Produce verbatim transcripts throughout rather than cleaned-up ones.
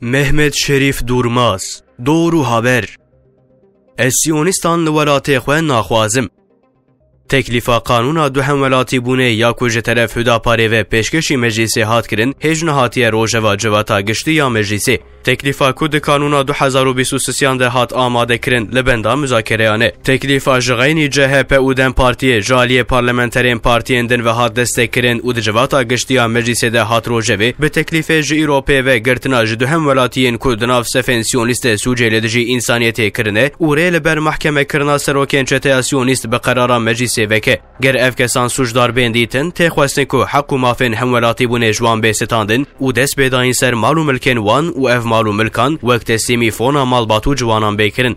Mehmet Şerîf Durmaz, Doğru Haber. Ez siyonîstan li welatê xwe naxwazim. Teklîfa qanûna du hemwelatîbûnê ya ku ji teref Hudaparê ve pêşkêşî meclîsê hat kirin, hêj nehatiye rojeva civata giştî ya meclîsê. Teklîfa ku di kanûna du hezar û bîst û sisiyan de hat amade kirin, li benda muzakereyan e. Teklîfa ji xeynî C H P û DEM Partiyê ji aliyê parlamenterên partiyên din ve hat destekkirin û di civata giştî ya meclîsê de hat rojevê, bi teklîfê ji îro pê ve girtina ji du hemwelatiyên ku di nav sefên siyonîst de sûcê li dijî însaniyetê kirine û rê li ber mehkemekirina serokên çeteya siyonîst bi qerara meclîsê veke. Ger ev kesan sûcdar bên dîtin, tê xwestin ku heq û mafên hemwelatîbûnê ji wan bê standin û dest bê dayîn ser mal û milkên wan û ev mal û milkan wek teslîmî fona malbat û ciwanan bê kirin.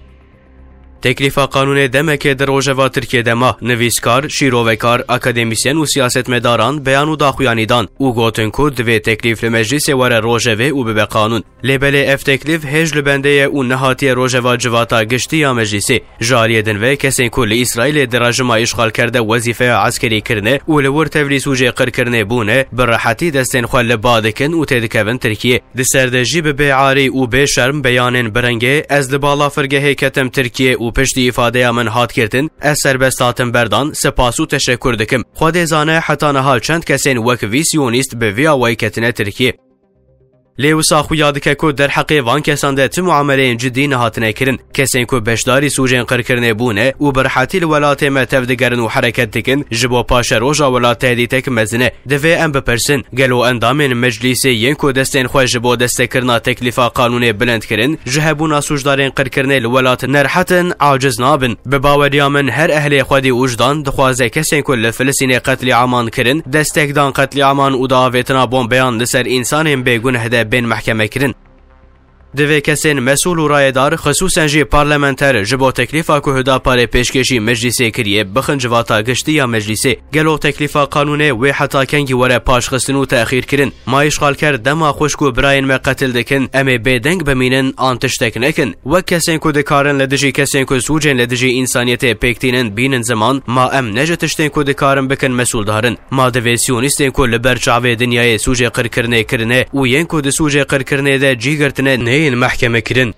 Teklîfa qanûnê demekê di rojeva Tirkiyê de ma, nivîskar, şîrovekar, akademîsyen û siyasetmedaran beyan û daxuyanî dan û gotin ku divê teklîf li meclîsê were rojevê û bibe qanûn. Lê belê ev teklîf hêj li bendê ye û nehatiye rojeva civata giştî ya meclîsê. Ji aliyê din ve kesên ku li Îsraîlê di rejima îşxalker de wezîfeya eskerî kirine û li wir tevlî sûcê qirkirinê bûne, bi rehetî destên xwe li ba dikin û têdikevin Tirkiyê. Di ser de jî bi bêarî û bê şerm beyanên bi rengê, "Ez li balafirgehê ketim Tirkiyê û piştî îfadeya min hat girtin, ez serbest hatim berdan, spas û teşekur dikim." Xwedê zane heta niha çend kesên wek vî siyonîst bi vî awayî ketine Tirkiyê. Lê wisa xuya dike ku derheqê van kesan de ti muameleyên cidî nehatine kirin. Kesên ku beşdarî sûcên qirkirinê bûne û bi rehetî li welatê me tev digerin û hereket dikin, ji bo paşeroja welat tehdîtek mezin e. Divê em bipirsin, gelo endamên meclîsê yên ku destên xwe ji bo destekirina teklîfa qanûnê bilind kirin, ji hebûna sûcdarên qirkirinê li welat nerehet in, aciz nabin? Bi baweriya min her ehlê xwedî û wijdan dixwaze kesên ku li Filistînê qetlîaman kirin, destek dan qetlîaman û di avêtina bombeyan li ser însanên bêguneh de bên mehkemekirin. Divê kesên mesûl û rayedar, xisûsen jî parlamenter, ji bo teklîfa ku Hudaparê pêşkêşî meclîsê kiriye, bixin civata giştî ya meclîsê. Gelo teklîfa qanûnê wê heta kengî were paşxistin û texîrkirin? Ma îşxalker dema xwişk û birayên me qetil dikin, em ê bêdeng bimînin an tiştek nekin? Wek kesên ku dikarin li dijî kesên ku sûcên li dijî însaniyetê pêk tînin bînin ziman, ma em ne ji tiştên ku dikarin bikin mesûldar in? Ma divê siyonîstên ku li ber çavê dinyayê sûcê qirkirinê kirine û yên ku di sûcê qirkirinê de cî girtine neyên mehkemekirin?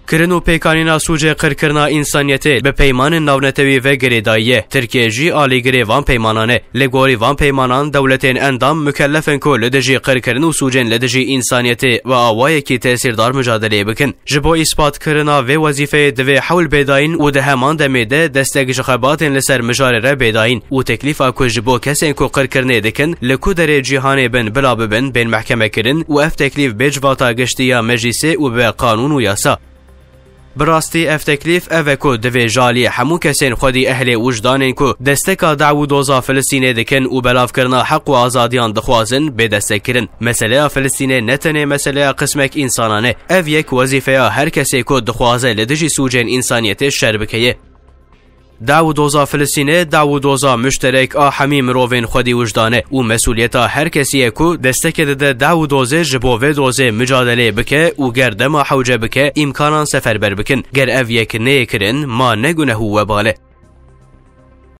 Kirin û pêkanîna sûcê qirkirina însaniyetê bi peymanên navnetewî ve girêdayî ye. Tirkiye jî alîgirê van peymanan e. Li gorî van peymanan dewletên endam mukellef in ku li dijî qirkirin û sûcên li dijî însaniyetê bi awayekî tesîrdar mucadeleyê bikin. Ji bo îspatkirina vê wezîfeyê divê hewl bê dayîn û di heman demê de destek ji xebatên li ser mijarê re bê dayîn û teklîfa ku ji bo kesên ku qirkirinê dikin li ku derê cîhanê bin bila bibin, bên mehkemekirin û ev teklîf bê civata giştî ya meclîsê û bibe qanûn û yasa. Bi rastî ev teklîf ev e ku divê ji aliyê hemû kesên xwedî ehlê wijdanên ku desteka daw û doza Filistînê dikin û belavkirina heq û azadiyan dixwazin, bê destekkirin. Meseleya Filistînê ne tenê meseleya qismek însanan e. Ev yek wezîfeya her kesê ku dixwaze li dijî sûcên însaniyetê şer bike ye. Daw û doza Filistînê, daw û doza muşterek a hemî mirovên xwedî wijdan e û mesûliyeta her kesî ye ku destekê dide daw û dozê ji bo vê dozê mucadeleyê bike û ger dema hewce bike, îmkanan seferber bikin. Ger ev yek neyê kirin, ma ne guneh û webal e?